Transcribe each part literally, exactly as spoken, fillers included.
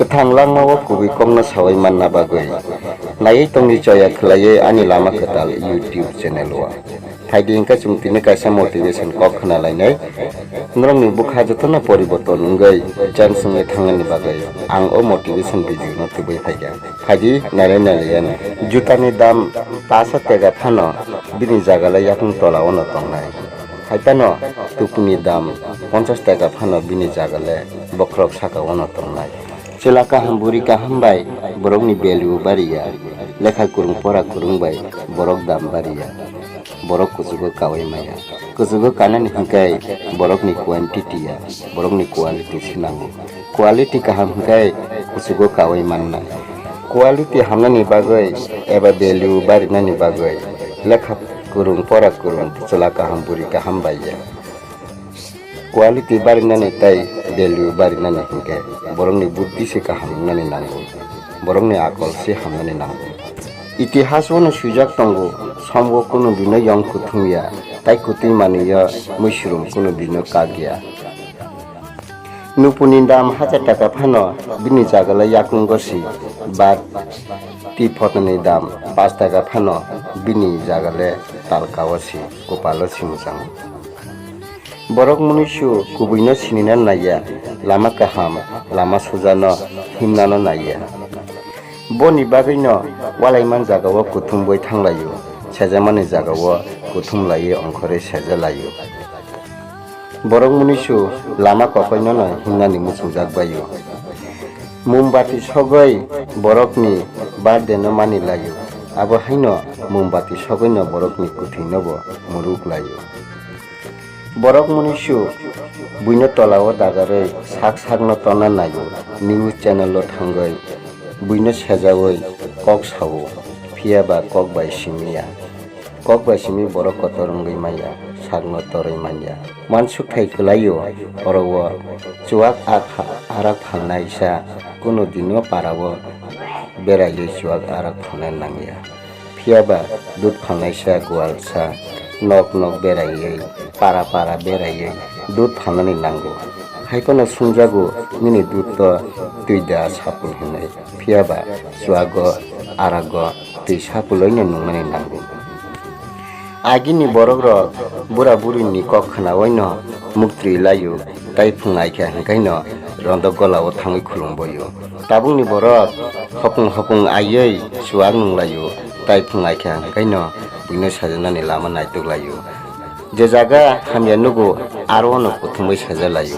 Thang langmao kubui kokno sawi manna bagwi naiwi tongdi choya khwlaiwi ani Lama Kwtal YouTube channel o. Phaidi hwnkhe chwng tini kaisa motivation kok khna lainai. Norokni bwkha jotono poriborton wngwi chance wngwi thangnani bagwi ang o motivation video no tubui phaikha. Phaidi nailai nailai ano. Jutani dam paso tega phano bini jaga le yakung tola o no tongnai. Hai phano tupuni dam ponchas tega phano bini jaga le bokhorok saka o no tongnai. Chwla kaham buri kaham bai borokni value bariya. Lekha kwrwng pora kwrwng bai borok dam bariya. Borok kuchugo kaui maya. Kuchugo kanani hwnkhe borokni quantity ya, borokni quality se nango. Quality kaham hwnkhe kuchugo kaui mannai. Quality hamnani bagwi eba value barinani bagwi lekha kwrwng pora kwrwng chwla kaham buri kaham bai ya. Quality barinani tei value barinani hwnkhe borokni buddhi se kaham wngnani nango, borokni akol se hamnani nango. Itihas o no swijak tongo, somgo kunu dino yong kuthum ya, tai kwtwi manwi ya muisurum kunu dino kak ya. Nupuni dam hajar taka phano bini jaga le yakungo si, but twi photoni dam pash taka phano bini jaga le talka o si, kopalo si mwchang. Borok munisu kubuino sinina naiya, lama kaham, lama sujano himnano naiya. Boni bagwino walaiman jagao kuthumwi thanglaio, sejamani jagao kuthum laiwi ongkhorwi sejalaio. Borok munisu lama kokoinono himnani muchungjak baio. Mombati sogwi borokni birthday no mani laio, abo haino mombati sogwino borokni kwthwinobo muruk laio. Borok munisu buino tolao dagarwi sak sakno torna naio, news channel o thangwi buino sejaui kok sao, phiya ba kok bai simi ya. Kok bai simi borok kotor wngwi manya, sakno torwi manya. Wansukthai kwlaio, oro o chuwak ak-, arak phalnaisa, kunu dino parao beraiwi chuwak arak phalna nangya. Phiya ba dud phalnaisa gwalsa nok nok beraiwi, para para beraiwi dud phalnani nango. Hai phano sungjago, nini dud to twi da sapul hinwi. Phiya ba chuwago, arago twi sapulwi no nungnani nango. Agini borok rok bura buri ni kok khnaui no muktwi laio, tai phung ai kha hwnkhe no rondok gola o thangwi khulum boio. Tabuk ni borok hopung hopung aiwi chuwak nung laio, tai phung ai kha hwnkhe no buino sajaknani lama naituk laio. Je jaga hamya nugo, aro no kuthumwi saja laio.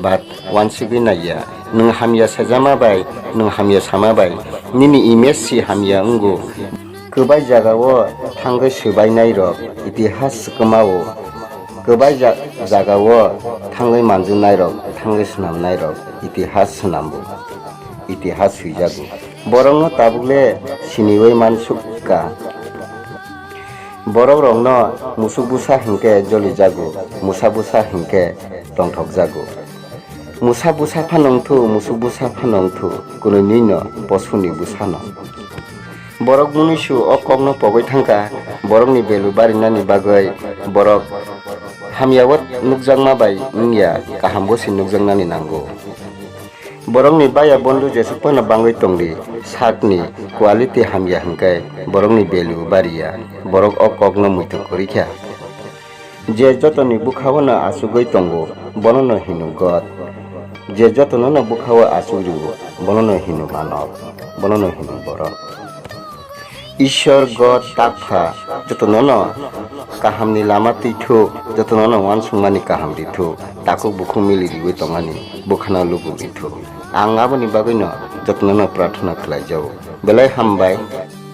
But wansigwi naiya, nwng hamya sajama bai, nwng hamya sama bai, nini image si hamya wngo. Kwbai jagao thangwi swbainai rok itihas swkma o. Kwbai ja-, jagao thangwi manjwnai rok, thangwi swnamnai rok itihas swnambo. Itihas swijago. Borokno tabukle siniwi mansukka. Borok rokno musuk busa hinkhe jolijago, musa busa hinkhe tongthokjago. Musa busa phano wngthu, musuk busa phano wngthu, kwnwi nwi no posuni busa no. Borok munisu o kokno pogwi thangkha, borokni belu barinani bagwi borok hamyao nukjakma bai wngya, kahambo se nukjaknani nango. Borokni baya bondhu jesuk phano bangwi tongdi, sakni quality hamya hwnkhe borokni value bariya, borok o kokno muitu kwrwi kha. Je jotoni bwkhao no achugwi tongo, bono no hino God. Je jotono no bwkhao achuk rwo, bono no hino manob, bono no hino borok. Ishwar God Takpha jotono no kahamni lama twithuk, jotono no wansukmani kaham rithuk, takhuk bukhuk mili riwi tongmani bwkhano lubu rithuk. Ang aboni bagwino jotono no prarthana khlai jago. Belai hambai,